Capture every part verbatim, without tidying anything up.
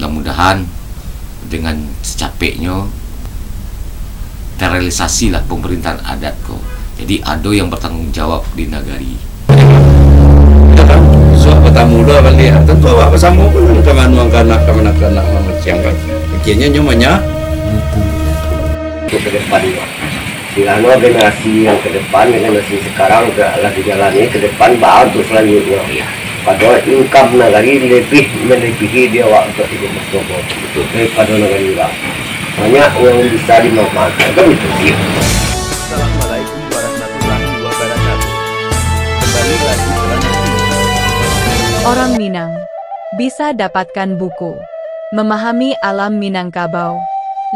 Mudah-mudahan dengan secapeknyo terrealisasilah pemerintahan adat ko. Jadi, ado yang bertanggung jawab di nagari. Suak batamu lo baliak, tantu awak basamo pun ka manuang ka anak, ka manakanak, mamacam kan. Akhirnyo nyo manya. Untuk ke depan juga. Kirano generasi yang ke depan, generasi sekarang ke, lah dijalani ke depan, baa untuk selanjutnya. Iya. Padahal income nagari lebih melebihi di awak untuk hidup bersyukur. Betul. Daripada nagari urang. Banyak yang bisa dimanfaatkan, kan itu. Iya. Assalamualaikum warahmatullahi wabarakatuh. Kembali lagi ke Ranah Tinggi. Orang Minang bisa dapatkan buku Memahami Alam Minangkabau,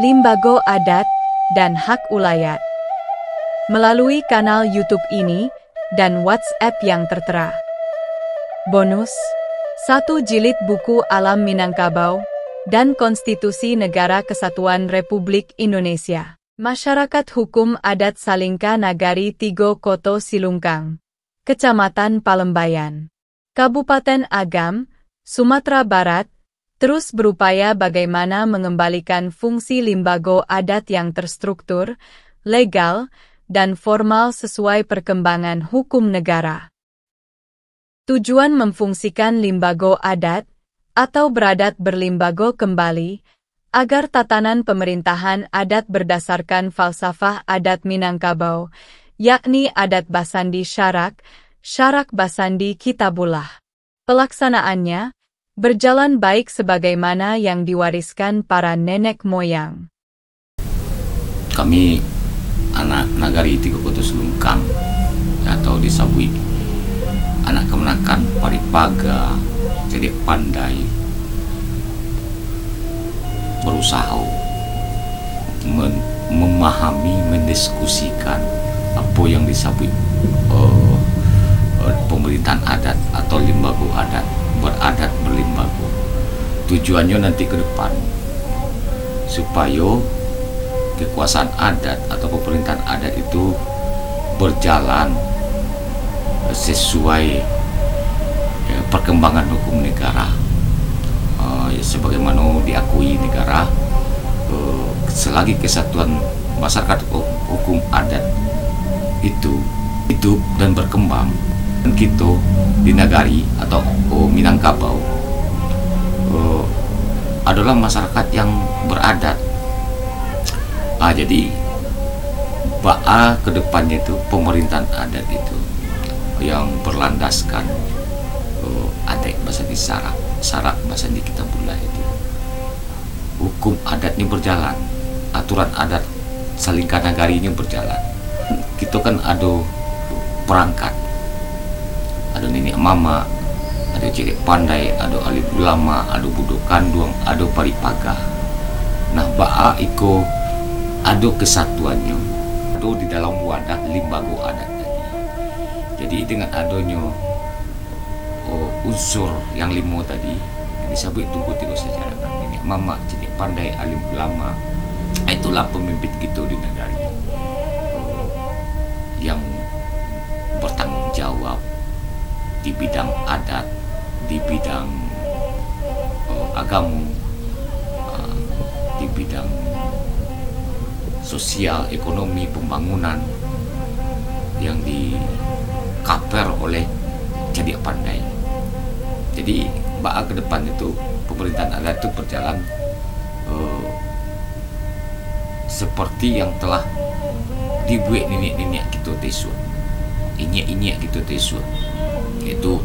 Limbago Adat, dan Hak Ulayat melalui kanal YouTube ini dan WhatsApp yang tertera. Bonus, satu jilid buku Alam Minangkabau dan Konstitusi Negara Kesatuan Republik Indonesia. Masyarakat Hukum Adat Salingka Nagari Tigo Koto Silungkang, Kecamatan Palembayan, Kabupaten Agam, Sumatera Barat, terus berupaya bagaimana mengembalikan fungsi limbago adat yang terstruktur, legal, dan formal sesuai perkembangan hukum negara. Tujuan memfungsikan limbago adat atau beradat berlimbago kembali, agar tatanan pemerintahan adat berdasarkan falsafah adat Minangkabau, yakni adat basandi syarak, syarak basandi Kitabullah. Pelaksanaannya berjalan baik sebagaimana yang diwariskan para nenek moyang. Kami anak nagari Tigo Koto Silungkang, atau disabuik anak kamanakan, paripaga, cadiak pandai, berusaho men-, memahami, mendiskusikan apo yang disabuik, eh, eh, pemerintahan adat atau limbago adat, beradat berlimbago. Tujuannyo nanti ke depan, supayo kekuasaan adat atau pemerintahan adat itu berjalan sesuai, ya, perkembangan hukum negara, eh, ya, sebagaimana diakui negara, eh, selagi kesatuan masyarakat hu-, hukum adat itu hidup dan berkembang, dan kito di nagari atau, oh, Minangkabau, eh, adalah masyarakat yang beradat. Ah, jadi, baa ke depannyo tu pemerintahan adat itu yang berlandaskan, eh, adat basandi syarak, syarak basandi Kitabullah itu. Hukum adatnyo berjalan, aturan adat Salingka Nagari nyo berjalan. Kito kan ado perangkat, ado niniak mamak, ado cadiak pandai, ado alim ulama, ado budo kanduang, ado paripaga. Nah, baa iko ado kesatuannyo, ado di dalam wadah limbago adat tadi. Jadi, dengan adonyo, oh, unsur yang limo tadi, yang disabuik Tunku Tigo Sajarah, niniak mamak, cadiak pandai, alim ulama, itulah pemimpin kito di nagari, oh, yang bertanggung jawab di bidang adat, di bidang, eh, agamo, eh, di bidang sosial, ekonomi, pembangunan yang di-cover oleh cadiak pandai. Jadi, baa ke depan itu, pemerintahan adat itu berjalan, eh, seperti yang telah dibuek niniak-niniak kito taisuak, inyiak-inyiak kito taisuak, yaitu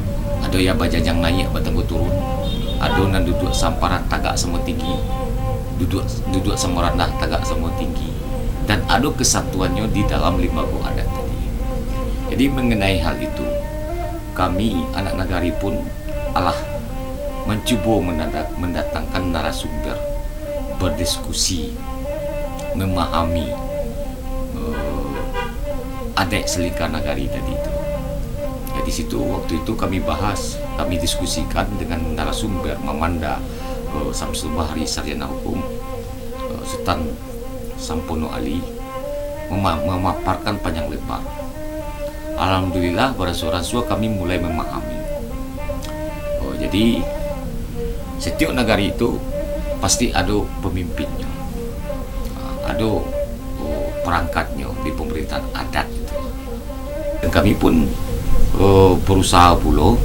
ado yang bajanjang naiak, batanggo turun, ado nan duduak samparan tagak samo tinggi, duduak, duduak samo randah tagak samo tinggi, dan ado kesatuannyo di dalam limbago adat tadi. Jadi, mengenai hal itu, kami, anak nagari pun alah mancubo mendada-, mendatangkan narasumber, berdiskusi, memahami, eh, adat Salingka Nagari tadi tu. Ya, di situ, waktu itu kami bahas, kami diskusikan dengan narasumber Mamanda, eh, Samsul Bahri, Sarjana Hukum, eh, Sutan Sampono Ali, mema-, memaparkan panjang lebar. Alhamdulillah, baransua-ransua kami mulai memahami. Oh, jadi, setiap nagari itu Pasti ado pamimpinnyo, ado, oh, parangkatnyo di pamarintahan adat itu. Dan kami pun, oh, barusaha pulo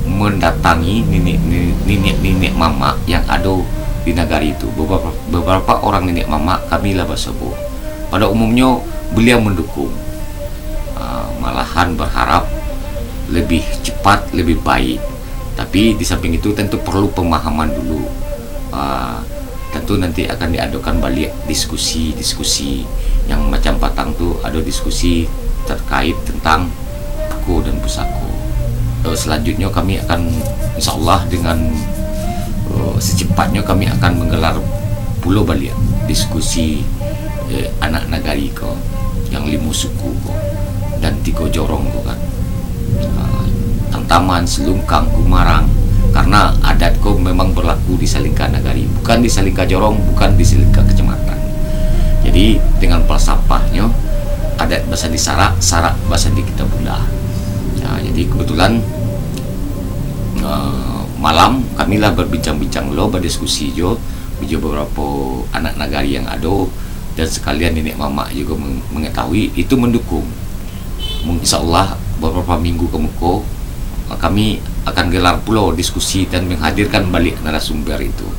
mandatangi niniak, niniak-niniak mamak yang ado di nagari itu. Beberapa, beberapa orang niniak mamak kami lah basobok. Pada umumnyo, beliau mandukung, ah, malahan berharap lebih cepat, lebih baik. Tapi di samping itu, tentu perlu pemahaman dulu. Ah, tentu nanti akan diadakan baliak diskusi-diskusi yang macam patang tu, ado diskusi terkait tentang buku dan pusako. Eh, selanjutnyo kami akan, insyaallah, dengan, eh, secepatnyo kami akan menggelar pulo baliak diskusi, eh, anak nagari ko, yang limo suku ko, dan tigo jorong ko kan. Ah, Tantaman, Silungkang, Gumarang. Karena adat ko memang berlaku di salingka nagari, bukan di salingka jorong, bukan di salingka kecamatan. Jadi, dengan falsafahnyo, adat basandi sarak, sarak basandi Kitabullah. Nah, jadi kebetulan, eh, malam kami lah berbincang-bincang lo, berdiskusi jo, jo beberapa anak nagari yang ado, dan sekalian niniak mamak juga meng-, mengetahui, itu mendukung. Mung-, insyaallah, beberapa minggu ke muko, kami akan gelar pulo diskusi dan menghadirkan baliak narasumber itu.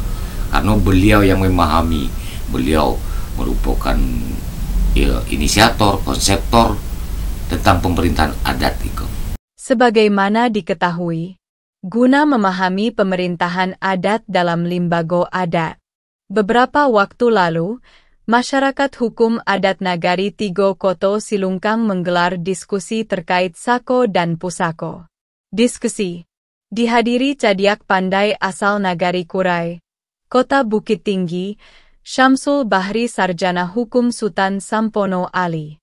Karena beliau yang memahami, beliau merupakan, ya, inisiator, konseptor tentang pemerintahan adat itu. Sebagaimana diketahui, guna memahami pemerintahan adat dalam limbago adat, beberapa waktu lalu, masyarakat hukum adat Nagari Tigo Koto Silungkang menggelar diskusi terkait sako dan pusako. Diskusi dihadiri cadiak pandai asal Nagari Kurai, Kota Bukittinggi, Syamsul Bahri, sarjana hukum Sutan Sampono Ali.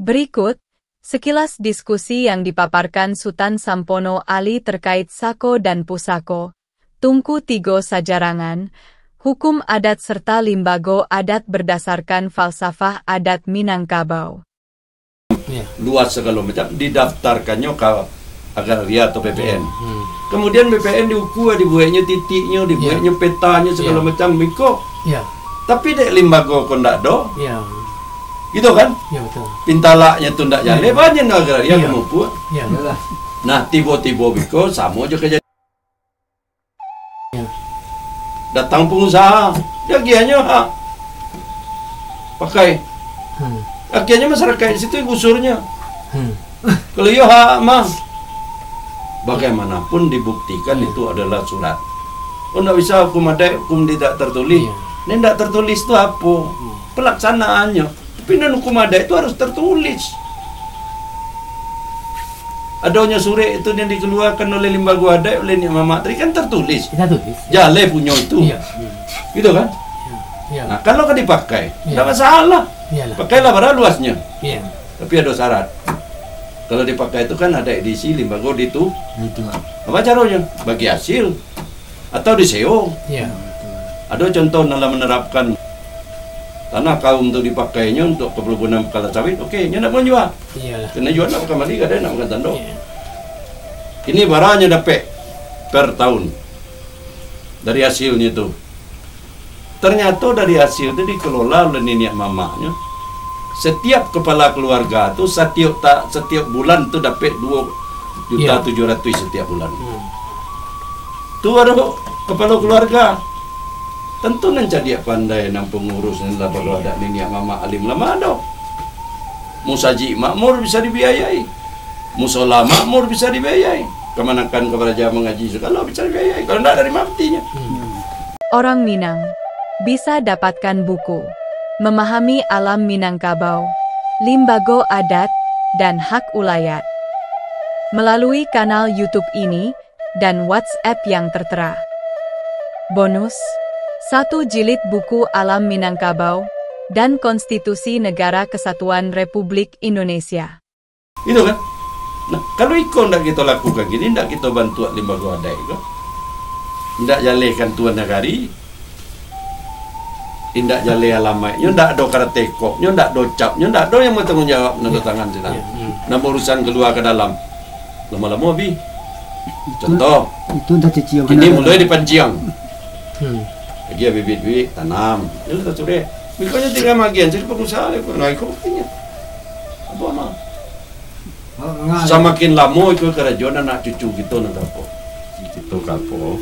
Berikut, sekilas diskusi yang dipaparkan Sutan Sampono Ali terkait sako dan pusako, tungku tigo sajarangan, hukum adat serta limbago adat berdasarkan falsafah adat Minangkabau. Luas sagalo macam, didaftarkannyo ka agraria atau B P N. Kemudian B P N diukua, dibueknyo titiknyo, dibueknyo petanyo, sagalo macam bingko. Tapi dek limbago ko ndak ado. Gitu kan? Pintalaknyo tu ndak jaleh, banyak no agraria ka maupua. Nah, tibo-tibo bingko samo jo kajadian. Datang pangusaha, diagiahnyo hak pakai. Akhirnyo masyarakaik di situ digusurnyo. Kalau iyo hak mah, bagaimanapun dibuktikan itu adalah surat. Oh, ndak bisa hukum adaik, hukum tidak tertulis. Nan ndak tertulis tu apo? Palaksanaannyo. Tapi nan hukum adaik tu harus tertulis. Adonyo surek itu yang dikeluarkan oleh limbago adaik, oleh niniak mamak tadi kan tertulis. Jaleh punyo itu. Gitu kan? Nah, kalau ka dipakai, ndak masalah. Pakailah bara luasnyo. Tapi ado syarat. Kalau dipakai tu kan adaik diisi, limbago ditu. Apa caronyo? Bagi hasil atau diseo. Ado contoh nan lah menerapkan tanah kaum tu dipakainyo untuk keperluan pakalan sawit, oke, nyo ndak mau jua. Karena jua ndak makan bali, gadai ndak makan tando. Ini bara nyo dapek per tahun dari hasilnyo tu. Ternyato dari hasil tu dikelola oleh niniak mamaknyo. Setiap kepala keluarga tu setiap ta, setiap bulan tu dapek duo juta tujuh ratus setiap bulan. Tu baru kepala keluarga. Tentu nan cadiak pandai, nan pengurus, nan lah baru adat niniak mamak alim lama ado. Musajik makmur bisa dibiayai. Musola makmur bisa dibiayai. Kamanakan kabaraja mangaji sagalo bisa dibiayai. Kalau ndak, dari ma patinyo? Orang Minang bisa dapatkan buku Memahami Alam Minangkabau, Limbago Adat, dan Hak Ulayat melalui kanal YouTube ini dan WhatsApp yang tertera. Bonus, satu jilid buku Alam Minangkabau dan Konstitusi Negara Kesatuan Republik Indonesia. Itu kan? Nah, kalau iko ndak kito lakukan kini, ndak kito bantuak limbago adaik ko, ndak jalehkan tuan nagari, indak jaleh alamaiknyo, ndak ado karatekopnyo, ndak ado capnyo, ndak ado yang batanggung jawab, nando tangan sinan. Nan baurusan kalua ka dalam, lamo-lamo abih. Contoh, kini mulai dipanciang. Hmm. Agiah bibit-bibit, tanam. Itu lah sudah. Mikronyo tinggal magian, jadi pengusaha lah. Nah, iko buktinyo. Apo mah? Oh, ngai. Samakin lamo iko karajo anak cucu kito nan ka apo. Kito ka apo.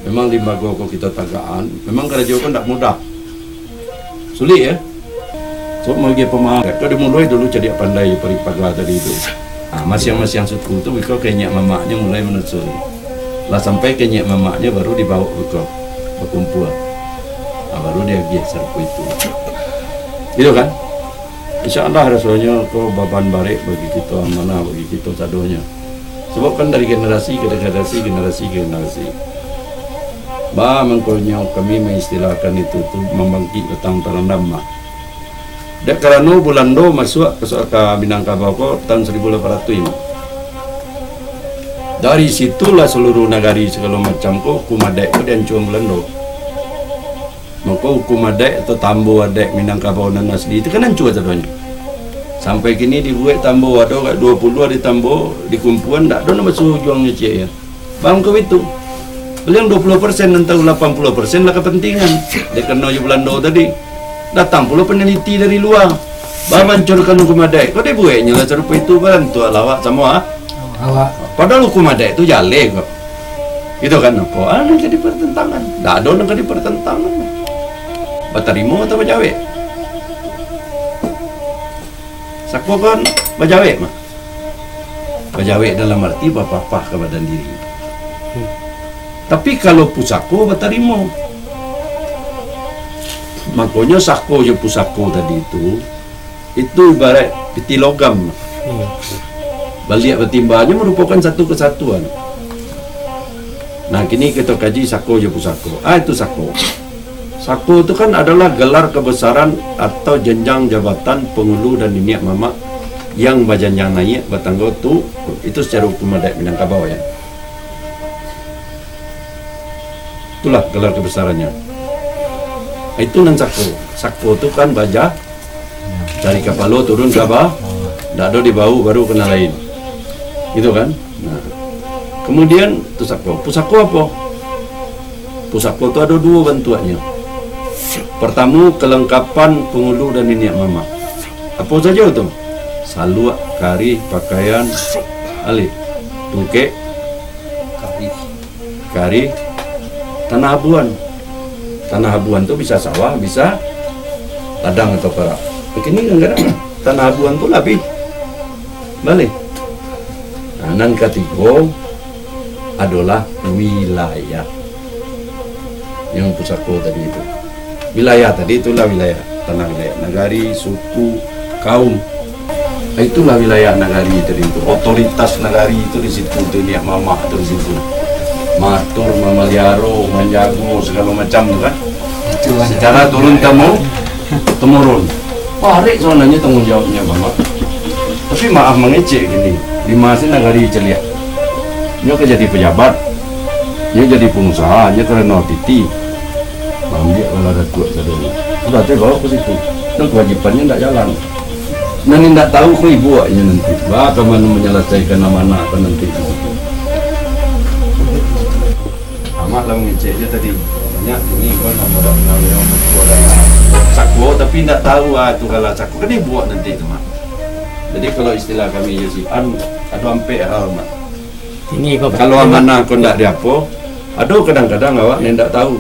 Memang limbago ko kito tagakan. Memang karajo ko ndak mudah. Sulik, ya. So, magi pamahaman. Kau dimulai dulu cadiak pandai pari paga tadi tu. Ha, masiang-masiang suku tu, biko ka inyiak mamaknyo mulai manusuri. Lah sampai ka inyiak mamaknyo baru dibawa biko bakumpua. Ha, baru diagiah sarupo itu. Gitu kan? Insya Allah rasonyo ko baban barek bagi kito, amanah bagi kito sadonyo. Sabab kan dari generasi ka generasi, generasi ka generasi. Ba, mangkonyo kami maistilahkan itu tu mambangkik batang tarandam mah. Dek karano Bulando masuak ka, ka Minangkabau ko tahun saribu lapan ratuih mah. Dari situlah saluruh nagari sagalo macam ko, hukum adaik ko diancuan Bulando. Mako, hukum adaik atau tambo adaik Minangkabau nan asli tu kan ancua sadonyo. Sampai kini dibuek tambo, ado agak duo puluah di tambo, di kumpuan, ndak ado nan basuo ujuangnyo ciek, ya. Bang ko itu. Paling duo puluah persen atau lapan puluah persen lah kapantingan. Dek karano jo Bulando tadi. Datang pulo panaliti dari lua. Ba mancurkan hukum adaik. Kok dibueknyo lah sarupo itu, barantuak lah awak samo, ah. Awak. Padahal hukum adaik tu jaleh kok. Gitu kan, apo? Ah, nan jadi pertentangan. Ndak ado nan ka dipertentangan. Batarimo atau bajawek? Sako kan bajawek mah. Bajawek dalam arti bapapah ka badan diri. Hmm. Tapi kalau pusako batarimo. Makonyo sako jo pusako tadi tu, itu ibarat piti logam. Hmm. Baliak batimbanyo marupokan satu kesatuan. Nah, kini kito kaji sako jo pusako. Ah, itu sako. Sako tu kan adalah gelar kebesaran atau jenjang jabatan pangulu dan niniak mamak yang bajanjang naiak batanggo tu, itu secara hukum adaik Minangkabau, ya. Itulah gelar kebesarannyo. Itu nan sako. Sako tu kan baja dari kapalo turun ka ba-, ndak ado dibao baru ka nan lain. Gitu kan? Nah. Kemudian, tu sako. Pusako apo? Pusako tu ado duo bantuaknyo. Pertamo, kelengkapan pangulu dan niniak mamak. Apo sajo tu? Saluak, karih, pakaian, alih, tungkek, karih, tanah abuan. Tanah abuan tu bisa sawah, bisa ladang atau parak. Kini kadang-kadang tanah abuan tu labiah. Baleh. Nah, nan katigo adolah wilayah. Yang pusako tadi itu. Wilayah tadi itulah wilayah. Tanah wilayah nagari, suku, kaum. Itulah wilayah nagari tadi itu. Otoritas nagari itu di situ, tu niniak mamak tu di situ. Maatur, mamaliaro, manjago, sagalo macam tu kan. Itu lah. Secara turun temu-, temurun. Barek sabananyo tanggung jawabnyo, Bang. Tapi maaf mangecek kini, di ma se nagari caliak. Nyo ka jadi pejabat, nyo jadi pengusaha, nyo karano titi. Maambiak lah datuak sadonyo. Sudah tu bawa ka situ. Dan kewajibannyo ndak jalan. Nan indak tahu ko ibu awaknyo nanti. Ba, ka mano manyalasaikan amanah ko nanti. Amak lah mangecek je tadi. Banyak ini kan, amak dah kenal yang betul dah. Sako, tapi indak tahu, ah, tu kalau sako kan ibu awak nanti tu, Mak. Jadi kalau istilah kami je si An, ado ampek hal, Mak. Tinggi ko, Pak. Kalau amanah ko ndak di apo, ado kadang-kadang awak nan ndak tahu.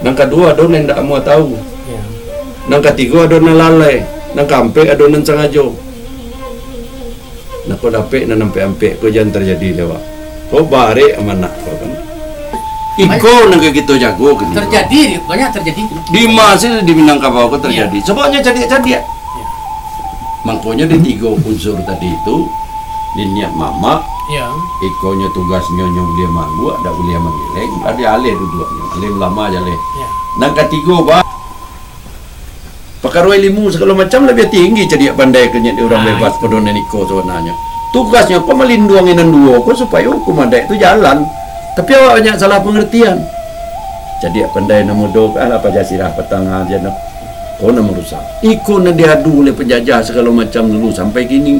Nan kaduo ado nan ndak amuah tahu. Ya. Nan katigo ado nan lalai. Nan kaampek ado nan sangajo. Nah, ko dapek nan ampek-ampek ko jan tarjadi di awak. Ko barek amanah ko kan. Iko nan ka kito jago kini. Terjadi, banyak terjadi. Di ma se di Minangkabau ko terjadi. Ya. Sababnyo cadiak-cadiak. Ya. Mangkonyo di tigo unsur tadi tu, di niat mamak, Ya. ikonyo tugasnyo nyo buliah maangguak, dak buliah mangileng, ado aleh duduaknyo, aleh ulama jaleh. Ya. Nan katigo, ba, pakaro ilimu sagalo macam labiah tinggi cadiak pandai ka nyo di urang Ah, bebas itu. pado nan iko sabananyo. Tugasnyo ko malinduangi nan duo ko supayo hukum adaik tu jalan. Tapi awak banyak salah pangartian. Cadiak pandai nan mudo ka lah paja sirah patang aja nak. Ko nan marusak. Iko nan diadu oleh penjajah sagalo macam dulu sampai kini.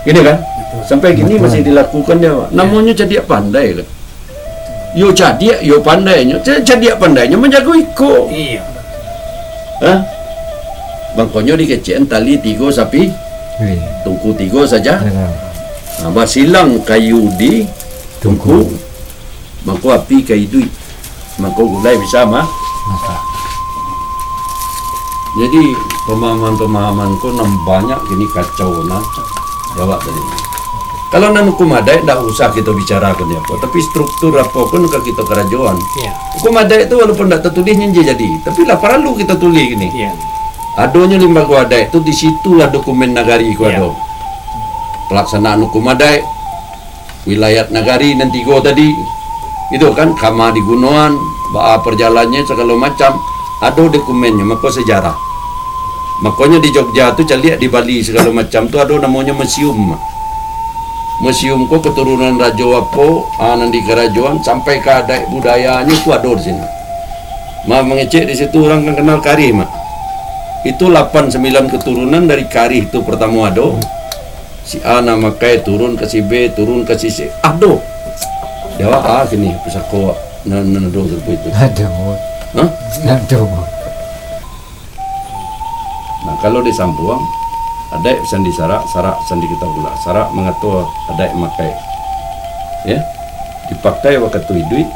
Gini kan? Betul. Sampai kini Betul. masih dilakukan nyo. Ya. Namonyo cadiak pandai kan. Yo cadiak, yo pandainyo. Ca-, cadiak pandainyo manjago iko. Iyo. Hah? Mangkonyo dikecekan tali tigo sapi, Iyo. tungku tigo saja. Iyo. Nah, basilang kayu di tungku, Tungku. mangko api ka iduik. Mangko gulai bisa ma-, Masak. Jadi, pemahaman-pemahaman ko nan banyak kini kacau nah. Jawab tadi. Kalau nan hukum adaik, ndak usah kito bicarakan apo. Tapi struktur apo pun ka kito karajoan. Iya. Hukum adaik tu walaupun ndak tatulih, nyo jadi. Tapi lah paralu kito tulih kini. Iya. Adonyo limbago adaik tu, di situlah dokumen nagari ko Iya. ado. Pelaksanaan hukum adaik, wilayat nagari nan tigo tadi, itu kan, kama digunoan, baa parjalannyo, sagalo macam, ado dokumennyo, mako sejarah. Makonyo di Jogja tu caliak, di Bali sagalo macam tu ado namonyo museum. Museum ko keturunan rajo apo, ah, nan di karajoan sampai ka adaik budayanyo tu ado di sinan. Ma-, mangecek di situ urang kan kenal Karih, Mak. Itu lapan sambilan keturunan dari Karih tu pertamo ado. Si A nan makai turun ka si B, turun ka si C. Aduh. Di awak ah kini pusako awak nan, nan ado sarupo itu. Aduh. Hah? Aduh. Nah, kalau disambuang, adaik sandi sarak, sarak sandi kita pula. Sarak mangato adaik makai. Ya. Dipakai wakatu iduik,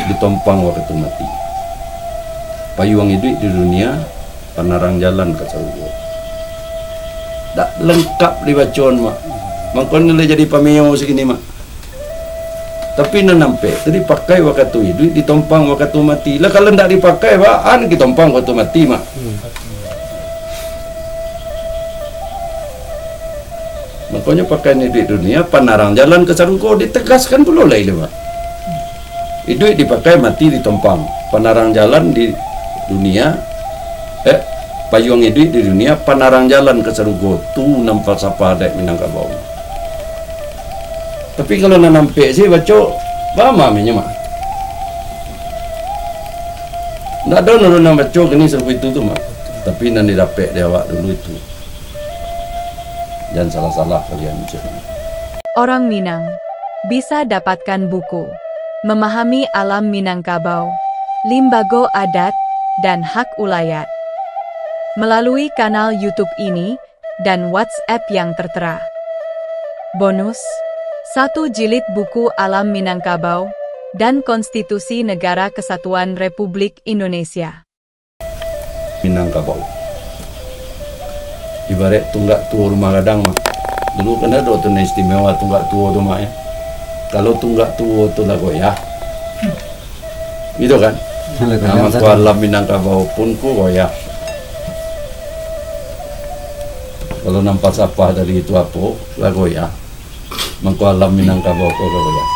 ditompang wakatu mati. Payuang iduik di dunia, panarang jalan ka sarugo. Dak lengkap dibacoan, Mak. Mangko ni lah jadi pameo sakini, Mak. Tapi nan ampek tu dipakai wakatu iduik, ditompang wakatu mati. Lah kalau ndak dipakai, baa nan ditompang wakatu mati, Mak. Hmm. Makonyo pakaian iduik dunia, panarang jalan ka sarugo, ditegaskan pulo lai, Mak. Iduik dipakai, mati ditompang. Panarang jalan di dunia, eh, payuang iduik di dunia, panarang jalan ka sarugo. Tu nan falsafah adaik Minangkabau. Tapi kalau nan ampek se baco, paham inyo mah. Ndak ado nan, nan baco kini sarupo itu tu mah. Tapi nan didapek di awak dulu itu. Jan salah-salah kalian, cek. Orang Minang bisa dapatkan buku Memahami Alam Minangkabau, Limbago Adat, dan Hak Ulayat melalui kanal YouTube ini dan WhatsApp yang tertera. Bonus, satu jilid buku Alam Minangkabau dan Konstitusi Negara Kesatuan Republik Indonesia. Minangkabau. Ibaraik tunggak tuo rumah gadang, Mak. Dulu kan ado tu nan istimewa tunggak tuo tu, Mak, ya. Kalau tunggak tuo tu lah goyah. Gitu kan? Kalau Nah, goyah mangko satu. Alam Minangkabau pun ko goyah. Kalau nan falsafah tadi itu apo? Lah goyah. Mangko alam Minangkabau ko ka goyah.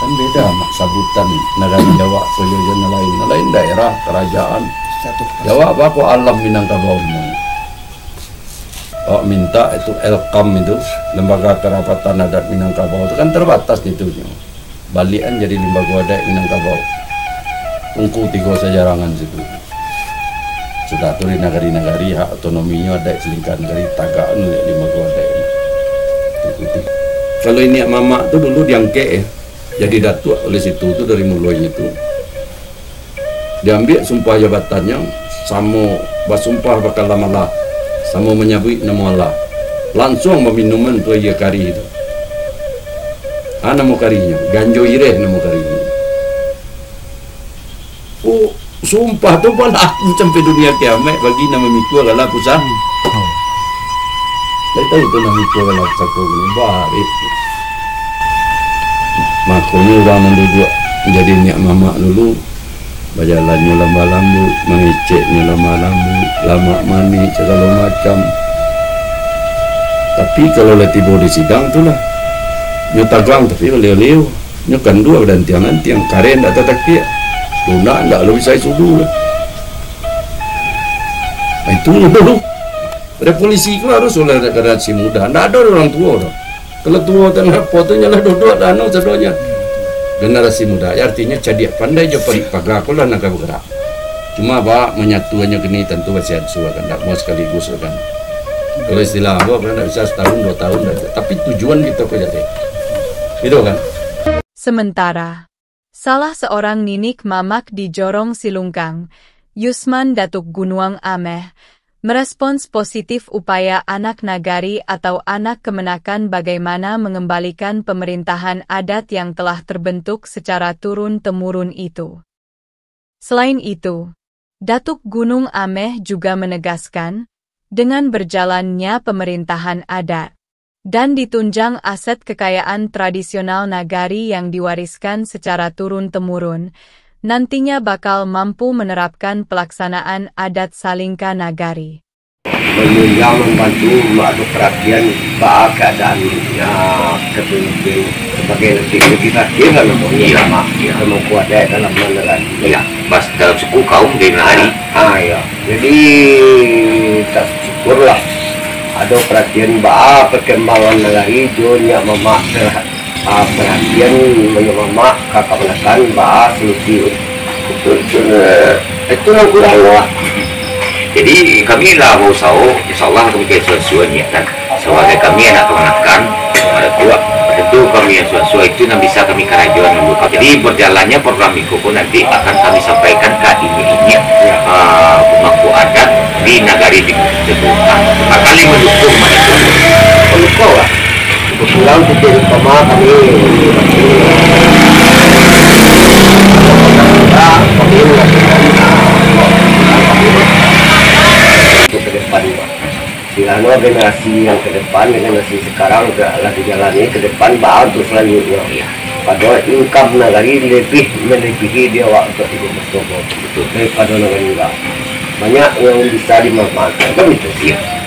Kan beda, Mak, sabutan nagari awak ko jo nan lain. Nan lain daerah, karajaan. Satu. Di awak bako alam Minangkabau mo. Awak mintak itu L K A M itu, Lembaga Kerapatan Adat Minangkabau tu kan terbatas itu nyo. Baliakan jadi Limbago Adaik Minangkabau. Ungku tigo sajarangan situ. Sudah tu di nagari-nagari hak otonominyo adaik salingka nagari tagak anu dek limbago adaik. Kalau iniak mamak tu dulu diangkek ya, jadi datuak oleh situ tu dari mulonyo tu. Diambiak sumpah jabatannyo, samo basumpah bakalam Allah, samo manyabuik namo Allah. Lansuang baminuman tu aia karih tu. Ah, namo karihnyo, ganjo ireh namo karihnyo. Oh, sumpah tu balaku sampai dunia kiamaik bagi nan mamikua gala pusako. Lai tahu tu nan mamikua gala pusako ko, barek. Makonyo urang nan duduak manjadi iniak mamak dulu, bajalannyo lambuik-lambuik, mangeceknyo lambuik-lambuik, lamak manih, sagalo macam. Tapi kalau lah tibo di sidang tu lah, nyo tagang tapi baliau-liau. Nyo kandua badantiang-dantiang, kareh ndak tatakiak, lunak ndak lo bisa isudu lah. Itu dulu. Revolusi ko harus oleh generasi muda, ndak ado urang tuo doh. Kalau tuo tu ndak apo tu, nyo lah duduak dah anu sadonyo. Generasi muda, ya artinyo cadiak pandai jo parik paga ko lah nan ka bagerak. Cuma ba manyatuannyo kini tantu basiansu kan, ndak mau sakaligus kan. Kalau istilah awak kan ndak bisa satahun, duo tahun dah. Tapi tujuan kito ko jadi. Gitu kan? Sementara Salah seorang ninik mamak di Jorong Silungkang, Yusman Datuk Gunuang Ameh, merespons positif upaya anak nagari atau anak kemenakan bagaimana mengembalikan pemerintahan adat yang telah terbentuk secara turun-temurun itu. Selain itu, Datuk Gunuang Ameh juga menegaskan, dengan berjalannya pemerintahan adat dan ditunjang aset kekayaan tradisional nagari yang diwariskan secara turun-temurun, nantinya bakal mampu menerapkan pelaksanaan adat salingka nagari. Menunjang, membantu, ado perhatian baa keadaannyo, kepemimpin sebagai lebih, lebih batin lah namonyo. Iya, mak, iya. Pemangku adat dalam nagari. Iya, pas dalam suku kaum dari nagari. Ah, iya. Jadi, tak syukurlah ado perhatian baa perkembangan nagari jo nyak mamak terhadap ah, perhatian banyak mamak ka kamanakan baa solusi. Betul, betul. Itu lah kurang lah. Jadi kami lah bausaho, insyaallah kami ka sua-sua niatan. Sabagai kami anak kamanakan, ada tu, tentu kami yang sua-sua itu yang bisa kami karajoan dulu. Jadi berjalannya program iko pun nanti akan kami sampaikan ka inyo-inyo, ah, pemangku adat di nagari di tersebut. Nah, bakal mendukung mana tu. Mendukung lah. Kebetulan titik utama kami kami melakukan untuk ke depan, Pak. Kirano generasi yang ke depan, generasi sekarang lah dijalani ke depan, baa untuk selanjutnya. Iya. Padahal income nagari lebih melebihi di awak untuk hidup bersyukur daripada nagari urang. Banyak yang bisa dimanfaatkan, kan itu. Iya.